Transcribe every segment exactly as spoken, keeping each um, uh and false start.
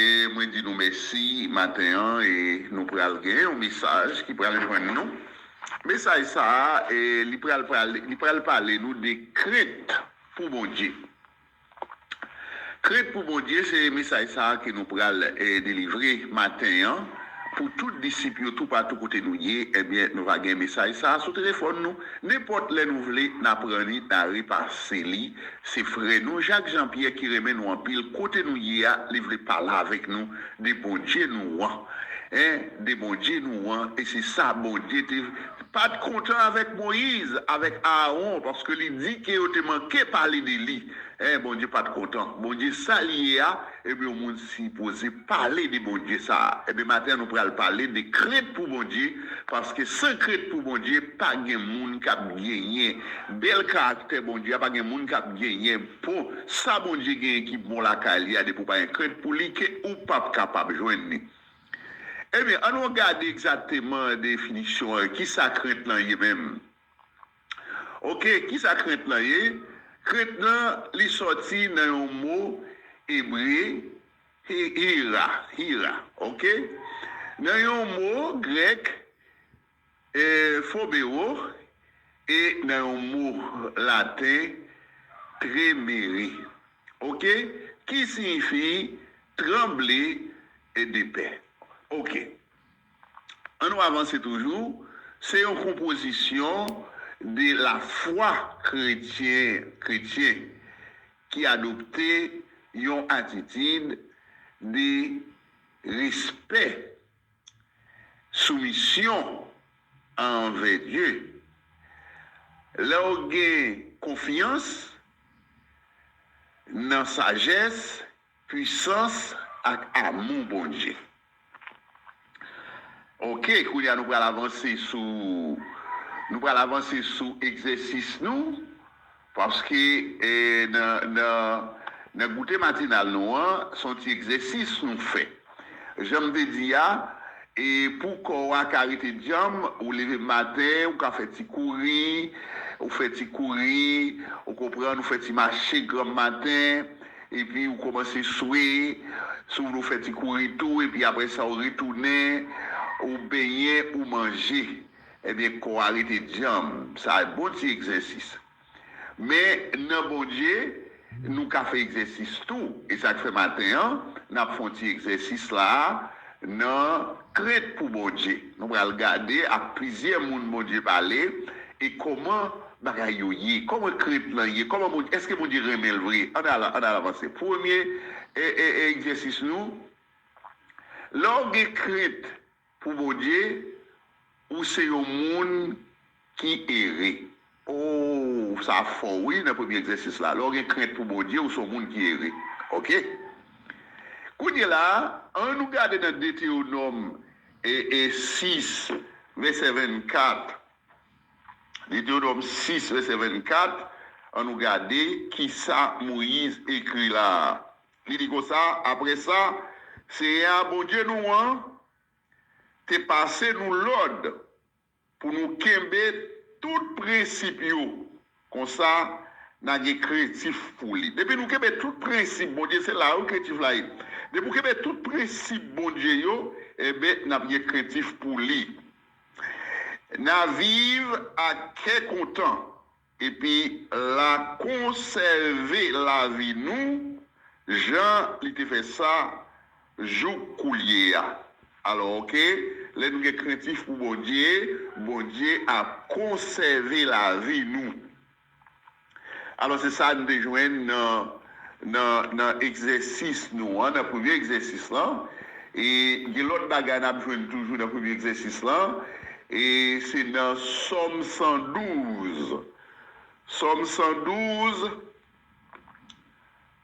E mwen di nou mèsi maten an, e nou pral gen yon mesaj ki pral jwenn nou. Mesaj sa a, e li pral pale, li pral pale nou de krent pou Bondye. Krent pou Bondye, se mesaj sa a ke nou pral, e, delivre maten an pou tout disip yo toupatou kote nou ye. Ebyen, nou va gen mesaj sa a sou telefòn nou. Nenpòt lè nou vle, n a pran li, n a repase li. Se frè nou, Jacques Jean Pierre, ki renmen nou anpil. Kote nou ye a, li vle pale avèk nou de Bondye nou an. En, de Bondye nou an. E se sa Bondye te pa t kontan avèk Moyiz, avèk Aawon, paske li di ke yo te manke pale de li. En, Bondye pa t kontan. Bondye, sa li ye a, ebyen, yon moun sipoze pale de Bondye sa a. Ebyen, maten an, nou pral pale de krent pou Bondye, paske san krent pou Bondye, pa gen moun k ap genyen bèl karaktè Bondye a, pa gen moun k ap genyen bon, sa Bondye genyen ki bon lakay li a, depi w pa gen krent pou li, ke ou p ap kapab jwenn li. Ebyen, ann nou gade egzakteman definisyon an, kisa krent lan ye menm? Oke, kisa krent lan ye? Krent lan, li sòti nan yon mo ebre, hi- hira, hira, oke? Nan yon mo grèk, e, phobeo, e nan yon mo laten, tremere, oke? Ki siyifi tranble e de pè. Oke. Ann nou avanse toujou. Se yon konpozisyon de lafwa kretyen, kretyen ki adopte yon atitid de respè, soumisyon anvè Dye. Lè w gen konfyans nan sajès, pwisans ak amou Bondye. Oke, kounye a nou pral avanse sou, nou pral avanse sou egzèsis nou, paske, e, nan, nan, nan goute matinal nou an, se yon ti egzèsis nou fè. Jan m te di a, e pou kò a ka rete djanm, ou leve maten, ou ka fè ti kouri, ou fè ti kouri, ou konprann, ou fè ti mache granm maten, epi ou kòmanse swe, si w vle w fè ti kouri tou, epi apre sa ou retounen, ou benyen, ou manje. Ebyen, kò a rete djanm. Sa bon ti egzèsis. Men nan Bondye, nou ka fè egzèsis tou. E sa k fè maten an, n ap fè yon ti egzèsis la a, nan krent pou Bondye. Nou pral gade ak plizyè moun Bondye pale e kòman bagay yo ye, kòman krent lan ye, kòman Bondye, èske Bondye renmen l vre? Ann al, ann al avanse. Premye e, e, e, egzèsis nou, lè w gen krent pou Bondye, ou se yon moun ki ere. O, sa fò wi, nan premye egzèsis la. Lè w gen krent pou Bondye, ou se yon moun ki ere. Oke? Kounye la, ann nou gade nan Detewonòm e, e sis, vèsè vennkat. Detewonòm sis, vèsè vennkat, ann nou gade kisa Moyiz ekri la a. Li di konsa, apre sa, Seyè a Bondye nou an te pase nou lòd pou nou kenbe tout prensip yo. Konsa, n a gen krentif pou li. Depi nou kenbe tout prensip Bondye, se la wi krentif la ye. Depi w kenbe tout prensip Bondye yo, enben, n ap gen krentif pou li. N a viv ak kè kontan, epi l a konsève lavi nou, jan li te fè sa jouk koulye a. Alò, oke, lè nou gen krentif pou Bondye, Bondye ap konsève lavi nou. Alò, se sa n te jwenn nan, nan, nan egzèsis nou an, nan premye egzèsis lan. E gen lòt bagay n ap jwenn toujou nan premye egzèsis lan. E se nan Sòm san douz. Sòm san douz,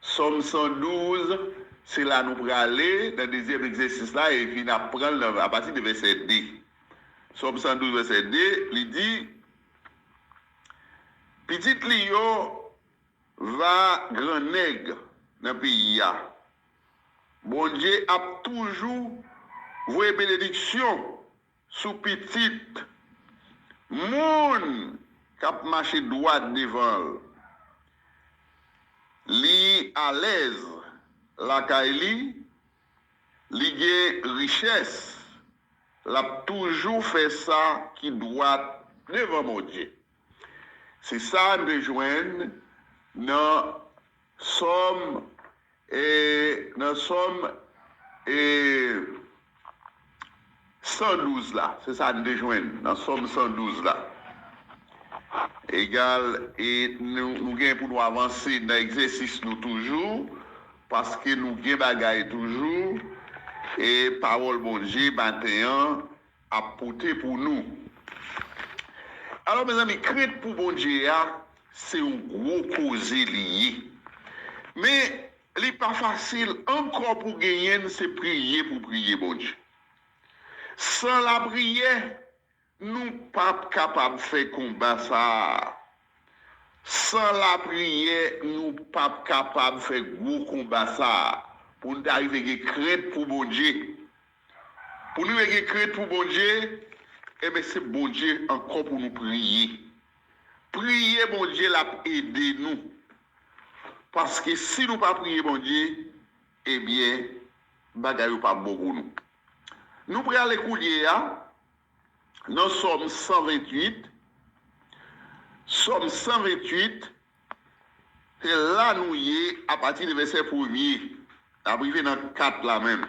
Sòm san douz, se la nou prale nan dezyèm egzèsis la, epi n ap pran l nan, apati de vèsè de. Sòm san douz, vèsè de, li di, pitit li yo va grannèg nan peyi a. Bondye ap toujou voye benediksyon sou pitit moun k ap mache dwat devan l. Li alèz lakay li, gen richès, l ap toujou fè sa ki dwat devan Bondye. Se sa n te jwenn nan Sòm, e, nan Sòm, e, san douz la. Se sa n te jwenn nan Sòm san douz la. Egal, e nou, nou gen pou nou avanse nan egzèsis nou toujou, paske nou gen bagay toujou, e pawòl Bondye maten an ap pote pou nou. Alò, mezanmi, krent pou Bondye a, se yon gwo koze li ye. Men, li pa fasil ankò pou genyen l, se priye pou priye Bondye. San lapriyè, nou p ap kapab fè konba sa a. San lapriyè, nou p ap kapab fè gwo konba sa a. Pou n ta rive gen krent pou Bondye. Pou nou rive gen krent pou Bondye, enben, se Bondye ankò pou nou priye. Priye Bondye, l ap ede nou. Paske si nou pa priye Bondye, ebyen, bagay yo p ap bon pou nou. Nou prale kounye a nan Sòm san venntuit. Sòm san venntuit, se la nou ye apati de vèsè premye. N ap rive nan kat la menm.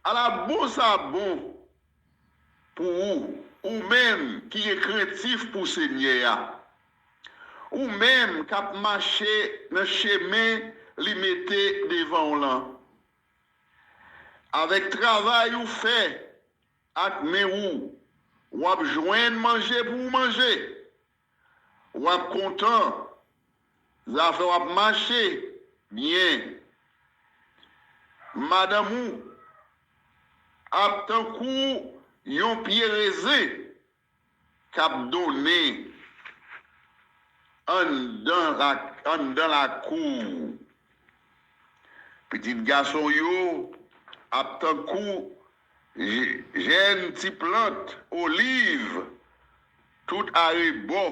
Ala bon sa bon pou ou, ou menm ki gen krentif pou Senyè a, ou menm k ap mache nan chemen li mete devan w lan. Avèk travay ou fè ak men ou, w ap jwenn manje pou w manje. W ap kontan, zafè w ap mache byen. Madanm ou ap tankou yon pye rezen k ap donnen anndan la, anndan lakou w. Pitit gason w yo ap tankou je-, jèn ti plant oliv tout arebò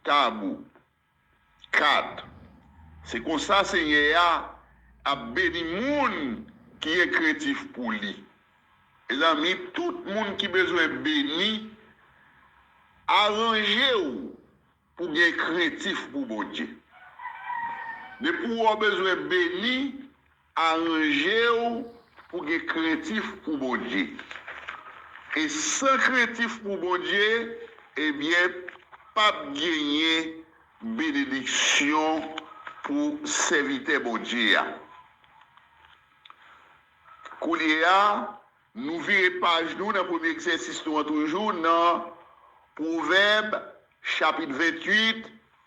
tab ou. Kat. Se konsa Senyè a ap beni moun ki gen krentif pou li. Mezanmi, tout moun ki bezwen beni, aranje w pou gen krentif pou Bondye. Depi w bezwen beni, aranje w pou gen krentif pou Bondye. E san krentif pou Bondye, ebyen, p ap genyen benediksyon pou sèvitè Bondye a. Kounye a, nou vire paj nou nan premye egzèsis nou an toujou, nan Pwovèb, chapit venntuit,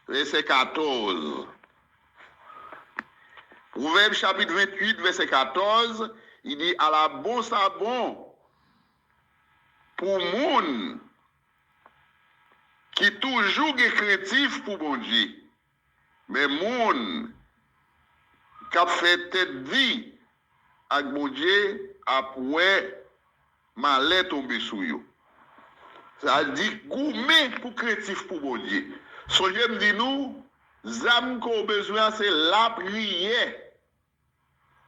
vèsè katòz. Pwovèb, chapit venntuit, vèsè katòz, li di, ala bon sa bon pou moun ki toujou gen krentif pou Bondye. Men moun k ap fè tèt di ak Bondye ap wè malè tonbe sou yo. Sa di goumen pou krentif pou Bondye. Sonje m di nou, zam ke w bezwen an se lapriyè.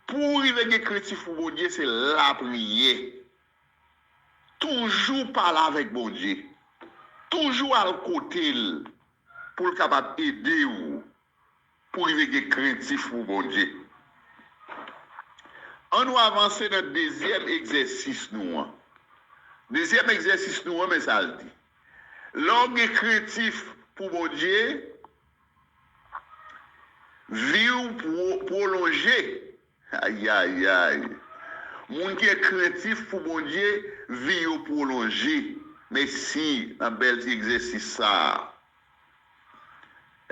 Pou w rive gen krentif pou Bondye, se lapriyè. Toujou pale avèk Bondye. Toujou al kote l pou l kapab ede w pou w rive gen krentif pou Bondye. Ann nou avanse nan dezyèm egzèsis nou an. Dezyèm egzèsis nou an, men sa l di. Lè w gen krentif pou Bondye, vi w pwo-, pwolonje. Ayayay. Moun ki gen krentif pou Bondye, vi yo pwolonje. Mèsi nan bèl ti egzèsis sa a.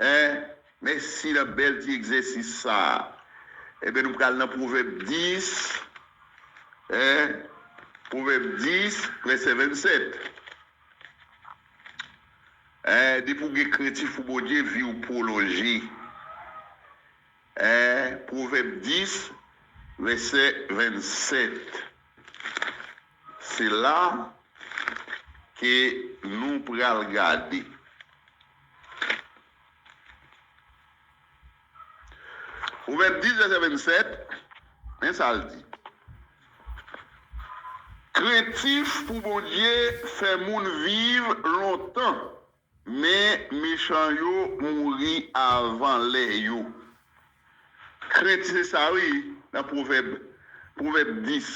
Hein? Mèsi nan bèl ti egzèsis sa a. Ebyen, nou pral nan Pwovèb dis. Hein? Pwovèb dis, vèsè vennsèt. Hein? Depi w gen krentif pou Bondye, vi w pwolonje. Hein? Pwovèb dis, vèsè vennsèt. Se la ke nou pral gade. Pwovèb dis, vèsè vennsèt, men sa l di. Krentif pou Bondye fè moun viv lontan, men mechan yo mouri avan lè yo. Krentif, se sa wi, nan Pwovèb, Pwovèb dis,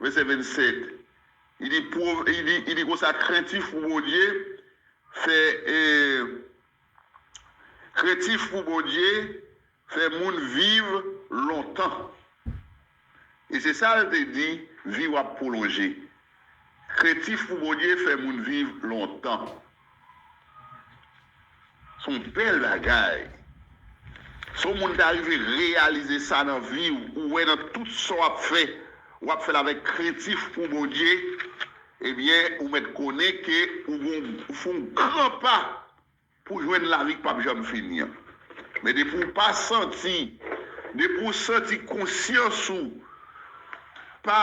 vèsè vennsèt. Li di, pwov-, li di, li di konsa, krentif pou Bondye fè, eh, krentif pou Bondye fè moun viv lontan. E se sa l te di, vi w ap pwolonje. Krentif pou Bondye fè moun viv lontan. Se yon bèl bagay. Si yon moun ta rive reyalize sa nan vi w, ou wè nan tout sa w ap fè, w ap fè l avèk krentif pou Bondye, ebyen, ou mèt konnen ke ou gon, ou fè yon gran pa pou jwenn lavi k p ap janm fini an. Men depi w pa santi, depi w santi konsyans ou pa,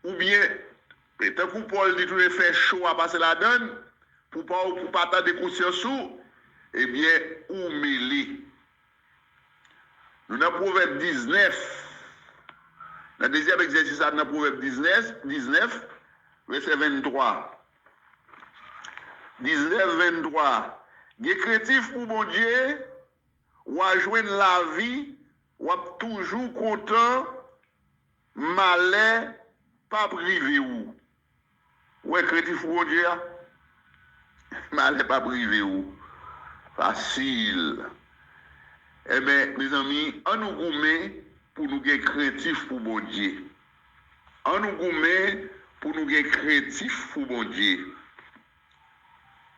oubyen, e tankou Pòl di tou, fè cho a pase ladann, pou pa, pou pa tande konsyans ou, ebyen, ou mele. Nou nan Pwovèb diznèf. Nan dezyèm egzèsis la, nan Pwovèb diznèf, diznèf, vèsè venntwa. Diznèf venntwa. Gen krentif pou Bondye, w a jwenn lavi, w ap toujou kontan, malè p ap rive w. Ou wè krentif pou Bondye a? Malè p ap rive w. Fasil. Enben, mezanmi, ann nou goumen pou nou gen krentif pou Bondye. Ann nou goumen pou nou gen krentif pou Bondye.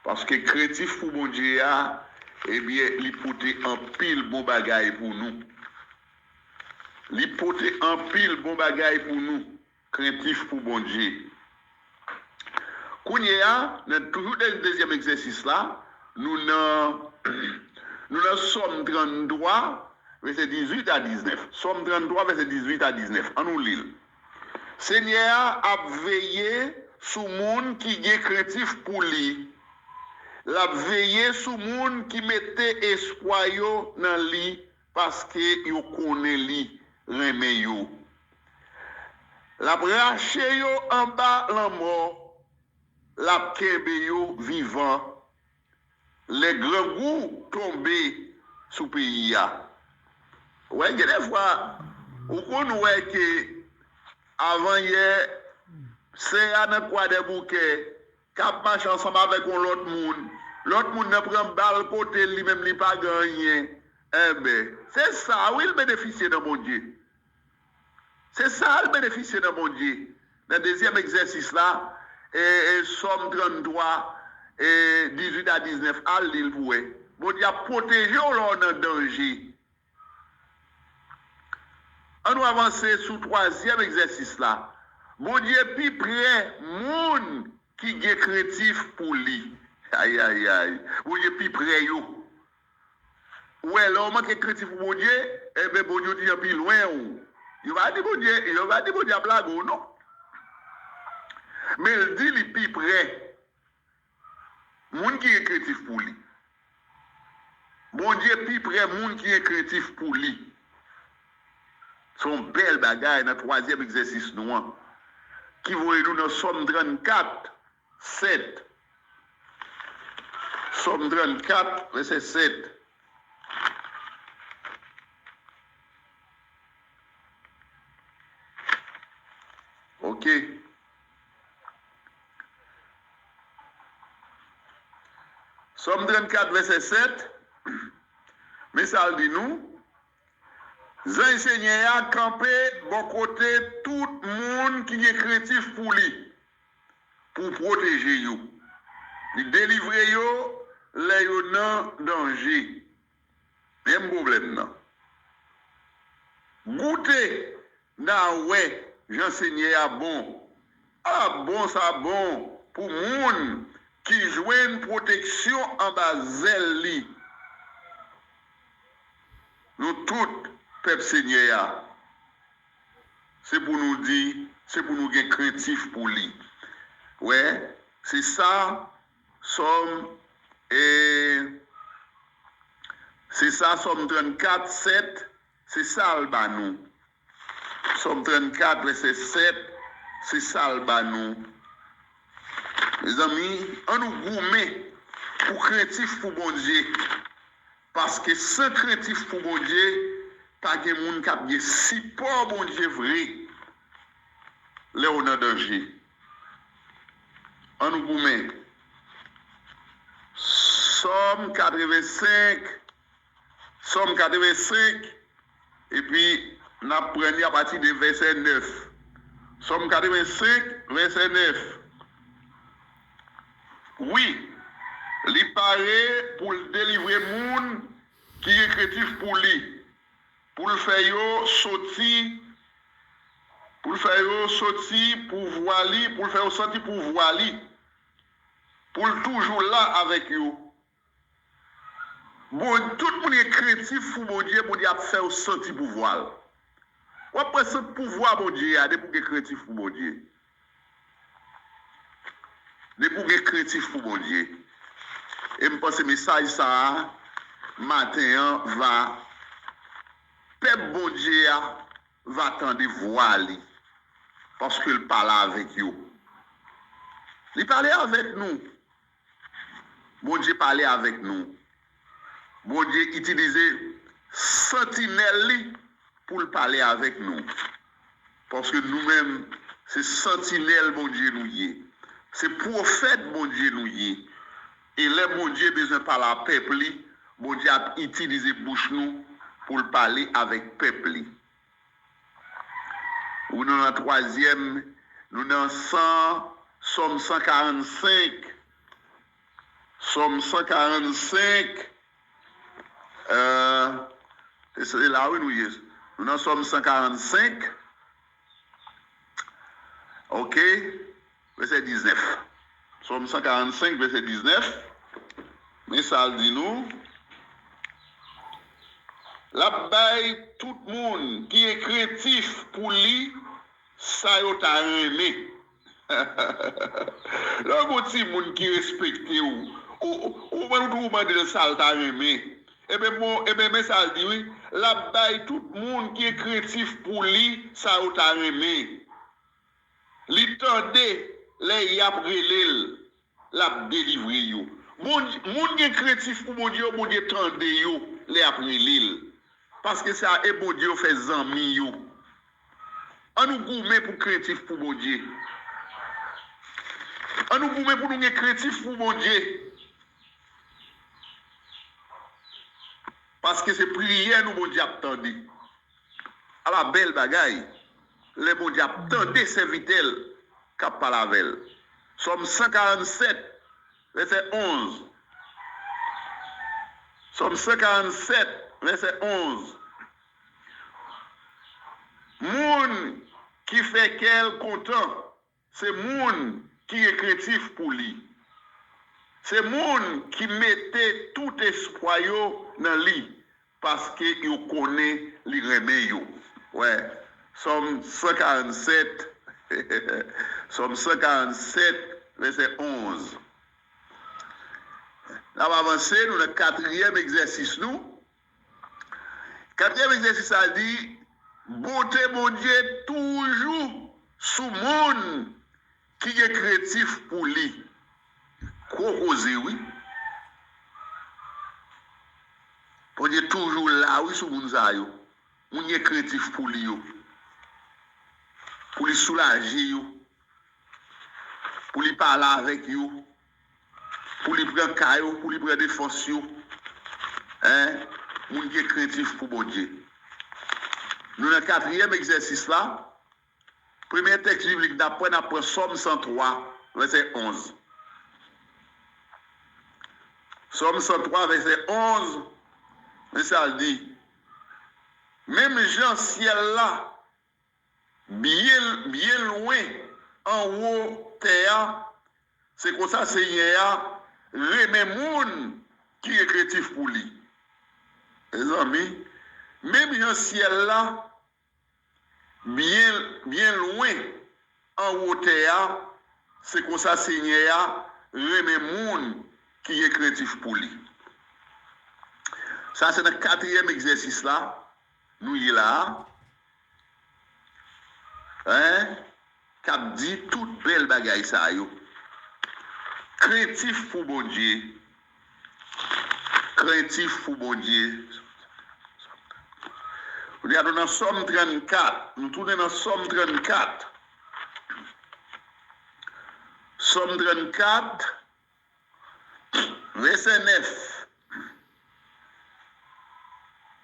Paske krentif pou Bondye a, ebyen, li pote anpil bon bagay pou nou. Li pote anpil bon bagay pou nou. Krentif pou Bondye. Kounye a, nan toujou de-, dezyèm egzèsis la, nou nan, nou nan Sòm tranntwa, vèsè dizuit a diznèf. Sòm tranntwa, vèsè dizuit a diznèf. Ann nou li l. Senyè a ap veye sou moun ki gen krentif pou li. L ap veye sou moun ki mete espwa yo nan li, paske yo konnen li renmen yo. L ap rache yo anba lanmò, l ap kenbe yo vivan lè grangou tonbe sou peyi a. Ou wè, gen de fwa, ou konn wè ke avanyè, sè a nan Kwadèboukè, k ap mache ansanm avèk yon lòt moun, lòt moun nan pran bal kote l, li menm li pa gen anyen. Enben, se sa wi l benefisye nan Bondye. Se sa l benefisye nan Bondye. Nan dezyèm egzèsis la, e, e, Sòm tranntwa, e, dizuit a diznèf, al li l pou wè. Bondye ap pwoteje w lè w nan danje. Ann nou avanse sou twazyèm egzèsis la. Bondye pi pre moun ki gen krentif pou li. Ayayay. Bondye pi pre yo. Ou wè, lè w manke krentif pou Bondye, enben, Bondye toujou pi lwen w. Yo pa di Bondye, yo pa di Bondye ap lage w, non. Men l di li pi pre moun ki gen krentif pou li. Bondye pi pre moun ki gen krentif pou li. Se yon bèl bagay nan twazyèm egzèsis nou an, ki voye nou nan Sòm trannkat, sèt. Sòm trannkat, vèsè sèt. Ok. Sòm trannkat, vèsè sèt. Men sa l di nou. Zanj Senyè a kanpe bò kote tout moun ki gen krentif pou li, pou pwoteje yo. Li delivre yo lè yo nan danje. Men pwoblèm nan. Goute, n a wè jan Senyè a bon. A bon sa bon pou moun ki jwenn pwoteksyon anba zèl li. Nou tout, pèp Senyè a, se pou nou di, se pou nou gen krentif pou li. Wè, se sa, Sòm, e, se sa, Sòm trannkat, sèt, se sa l ba nou. Sòm trannkat, vèsè sèt, se sa l ba nou. Mezanmi, ann nou goumen pou krentif pou Bondye. Paske san krentif pou Bondye, pa gen moun k ap gen sipò Bondye vre lè w nan danje. Ann nou goumen. Sòm katrevensenk, Sòm katrevensenk, epi n ap pran li apati de vèsè nèf. Sòm katrevensenk, vèsè nèf. Wi, li pare pou l delivre moun ki gen krentif pou li, pou l fè yo soti, pou l fè yo soti pouvwa li, pou l fè yo santi pouvwa li, pou l toujou la avèk yo. Bon, tout moun gen krentif pou Bondye, Bondye ap fè w santi pouvwa l. W ap pran sant pouvwa Bondye a depi w gen krentif pou Bondye. Depi w gen krentif pou Bondye. E m panse mesaj sa a, maten an, va, pèp Bondye a va tande vwa li. Paske l pale avèk yo. Li pale avèk nou. Bondye pale avèk nou. Bondye itilize santinèl li pou l pale avèk nou. Paske nou menm, se santinèl Bondye nou ye. Se pwofèt Bondye nou ye. E lè Bondye bezwen pale a pèp li, Bondye ap itilize bouch nou pou l pale avèk pèp li. Ou nou nan twazyèm, nou nan san, Sòm san karannsenk. Sòm san karannsenk. Euh, se la, wi, nou ye. Nou nan Sòm san karannsenk. Ok. Vèsè diznèf. Sòm san karannsenk, vèsè diznèf. Men sa l di nou. L ap bay tout moun ki gen krentif pou li sa yo ta renmen. Lè w gen yon timoun ki respekte w, ou, ou, ou, ou mande l sa l ta renmen. Ebyen, bon, ebyen, men sa l di, wi. L ap bay tout moun ki gen krentif pou li sa yo ta renmen. Li tande lè y ap rele l, l ap delivre yo. Bondye, moun gen krentif pou Bondye yo, Bondye tande yo lè y ap rele l. Paske sa e Bondye yo fè zanmi yo. An nou goumen pou krentif pou Bondye. An nou goumen pou nou gen krentif pou Bondye. Paske se priyè nou Bondye ap tande. Ala bèl bagay, lè Bondye ap tande sèvitè l k ap pale avè l. Sòm san karannsèt, vèsè onz. Sòm san karannsèt, vèsè onz. Moun ki fè kè l kontan, se moun ki gen krentif pou li. Se moun ki mete tout espwa yo nan li, paske yo konnen li renmen yo. Wè, Sòm san karannsèt, Sòm san karannsèt, vèsè onz. N ap avanse, nou nan katriyèm egzèsis nou. Katriyèm egzèsis la di, bonte Bondye toujou sou moun ki gen krentif pou li. Gwo koze, wi. Bondye toujou la, wi, sou moun sa yo. Moun gen krentif pou li yo. Pou li soulaje yo. Pou li pale avèk yo. Pou li pran ka yo, pou li pran defans yo. Hein? Moun gen krentif pou Bondye. Nou nan katriyèm egzèsis la. Premye tèks biblik n ap pran, n ap pran Sòm san twa, vèsè onz. Sòm san twa, vèsè onz, men sa l di, menm jan syèl la byen, byen lwen anwo tè a, se konsa Senyè a renmen moun ki gen krentif pou li. Mezanmi, menm jan syèl la byen, byen lwen anwo tè a, se konsa Senyè a renmen moun ki gen krentif pou li. Sa se nan katriyèm egzèsis la. nou ye la a, en, k ap di tout bèl bagay sa yo. Krentif pou Bondye. Krentif pou Bondye. Kounye a nou nan Sòm trannkat. Nou tounen nan Sòm trannkat. Sòm trannkat, vèsè nèf.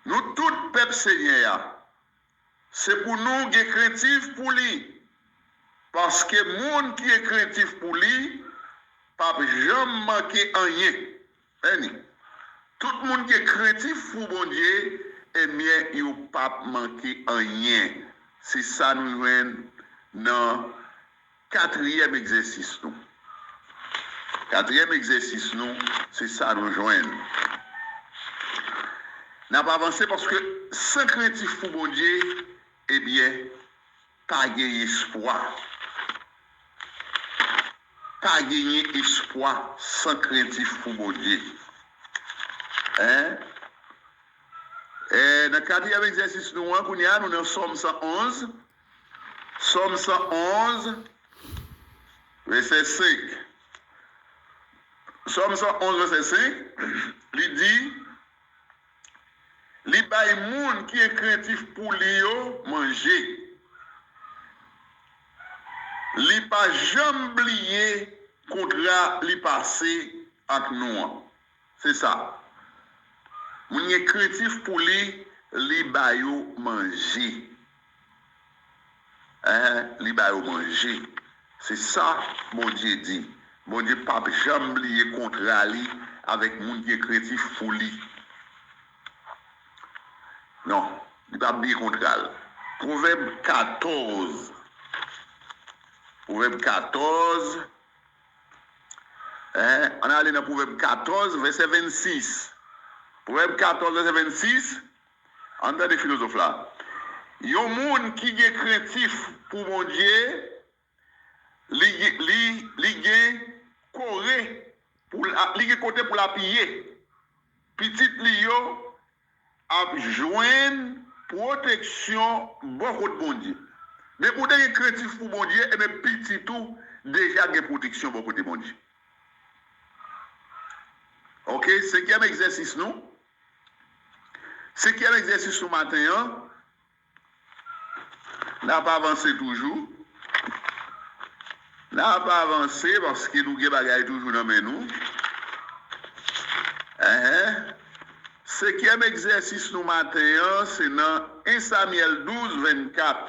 Nou tout pèp Senyè a, se pou nou gen krentif pou li, paske moun ki gen krentif pou li p ap janm manke anyen. Anni, tout moun ki gen krentif pou Bondye, ebyen, yo p ap manke anyen. Se sa nou jwenn nan katriyèm egzèsis nou. Katriyèm egzèsis nou, se sa nou jwenn. N ap avanse paske san krentif pou Bondye, ebyen, pa gen espwa. Pa genyen espwa san krentif pou Bondye. En? E, nan katriyèm egzèsis nou an, kounye a, nou nan Sòm san onz. Sòm san onz, vèsè senk. Sòm san onz, vèsè senk, li di, li bay moun ki gen krentif pou li yo manje. Li pa janm bliye kontra li pase ak nou an. Se sa. Moun gen krentif pou li, li ba yo manje. En, li ba yo manje. Se sa Bondye di. Bondye p ap janm bliye kontra li avèk moun ki gen krentif pou li. Non, li p ap bliye kontra l. Pwovèb katòz. Pwovèb katòz. En, ann ale nan Pwovèb katòz, vèsè vennsis. Pwovèb katòz, vèsè vennsis. Ann tande filozòf la. Yon moun ki gen krentif pou Bondye, li, li, li gen kore pou l, li gen kote pou l apiye. Pitit li yo ap jwenn pwoteksyon bò kot Bondye. Depi w te gen krentif pou Bondye, ebyen pitit ou deja gen pwoteksyon bò kote Bondye. Oke, senkyèm egzèsis nou. Senkyèm egzèsis nou maten an. N ap avanse toujou. N ap avanse paske nou gen bagay toujou nan men nou. Enhen. Senkyèm egzèsis nou maten an, se nan en Samyèl douz, vennkat.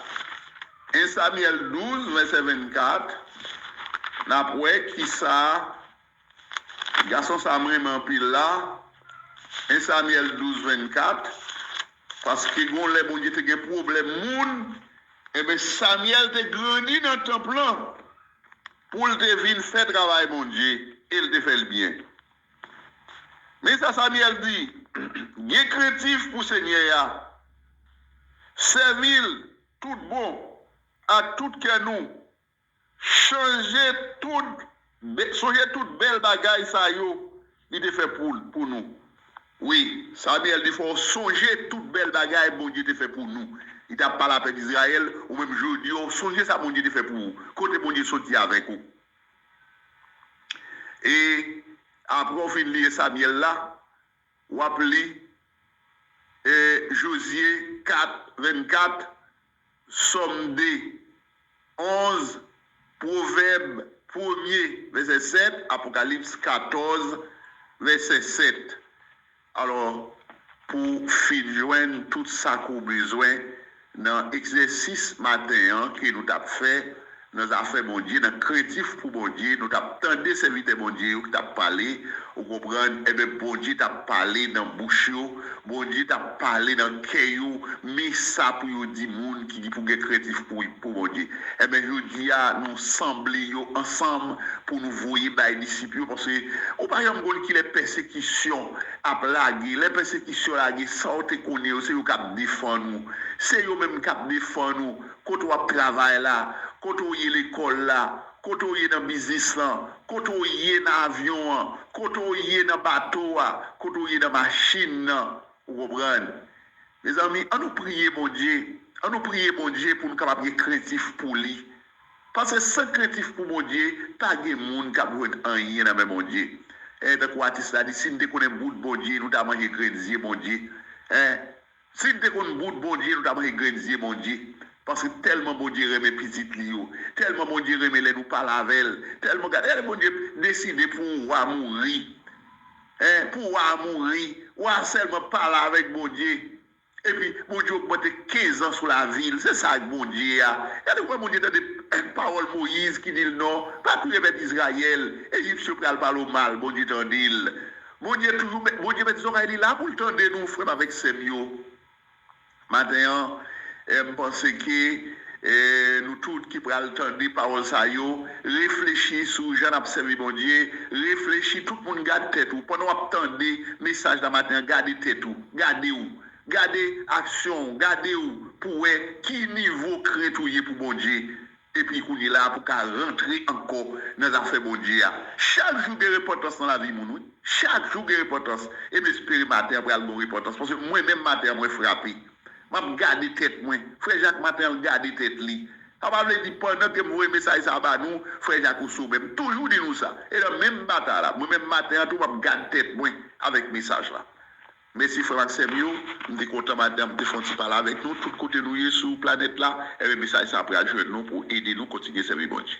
En Samyèl douz, vèsè vennkat. N ap wè kisa Gason sa a m renmen anpil la, en Samyèl douz vennkat, paske gon lè Bondye te gen pwoblèm moun, enben Samyèl te grandi nan tanp lan pou l te vin fè travay Bondye, e l te fè l byen. Men sa Samyèl di, gen krentif pou Senyè a, sèvi l tout bon ak tout kè nou, Chanje tout, sonje tout bèl bagay sa yo li te fè pou, pou nou. Wi, Samyèl di fò w sonje tout bèl bagay Bondye te fè pou nou. Li t ap pale a pèp Izrayèl, ou menm jodi a, w sonje sa Bondye te fè pou ou. Kote Bondye soti avèk ou. E apre w fin li Samyèl la, w ap li, e, Jozye kat, vennkat, Sòm de, onz, Pwovèb premye, vèsè sèt, Apokalips katòz, vèsè sèt. Alò, pou w fin jwenn tout sa ke w bezwen nan egzèsis maten an ke nou t ap fè, nan zafè Bondye, nan krentif pou Bondye, nou t ap tande sèvitè Bondye yo ki t ap pale, ou konprann? Enben, Bondye t ap pale nan bouch yo, Bondye t ap pale nan kè yo, men sa pou yo di moun ki di pou gen krentif pou, pou Bondye. Enben, jodi a, nou sanble yo ansanm pou nou voye bay disip yo, paske ou pa janm konn kilè pèsekisyon ap lage. Lè pèsekisyon lage, sa w te konnen yo, se yo k ap defann ou. Se yo menm k ap defann ou. Kote w ap travay la, kote w ye lekòl la, kote w ye nan biznis lan, kote w ye nan avyon an, kote w ye nan bato a, kote w ye nan machin nan. Ou konprann? Mezanmi, ann nou priye Bondye. Ann nou priye Bondye pou nou kapab gen krentif pou li. Paske san krentif pou Bondye, pa gen moun k ap jwenn anyen nan men Bondye. Eh, tankou atis la di, si n te konnen bout Bondye, nou ta manje grenn zye Bondye. Eh, si n te konn bout Bondye, nou ta manje grenn zye Bondye. Paske tèlman Bondye renmen pitit li yo, tèlman Bondye renmen lè nou pale avè l, tèlman gade, gade Bondye deside pou wa mouri. Eh, pou wa mouri, wa sèlman pale avèk Bondye. Epi Bondye ogmante kenz an sou lavi l. Se sa ak Bondye a. Gade kòman Bondye tande pawòl Moyiz ki di l non, pa touye pèp Izrayèl, Ejipsyen yo pral pale w mal, Bondye tande l. Bondye toujou, Bondye mete zòrèy li la pou l tande nou, frè m avèk sè m yo. Maten an, eh, m panse ke, eh, nou tout ki pral tande pawòl sa yo, reflechi sou jan n ap sèvi Bondye, reflechi, tout moun gad tèt ou. Pandan w ap tande mesaj la maten an, gade tèt ou, gade w. Gade aksyon w, gade w pou wè ki nivo krent ou ye pou Bondye. Epi kounye la a pou ka rantre ankò nan zafè Bondye a. Chak jou gen repantans nan lavi moun, wi. Chak jou gen repantans. E m espere maten an pral gen repantans. Paske mwen menm maten an mwen frape. M ap gade tèt mwen. Frè Jak maten an l gade tèt li. Sa pa vle di pandan ke m voye mesaj sa a ba nou, frè Jak ou sou men m. M toujou di nou sa. E nan menm batay la, mwen menm maten an tou m ap gade tèt mwen avèk mesaj la. Mèsi frè m ak sè m yo. M te kontan maten an m te fè yon ti pale avèk nou. Tout kote nou ye sou planèt la, enben mesaj sa a pral jwenn nou pou ede nou kontinye sèvi Bondye.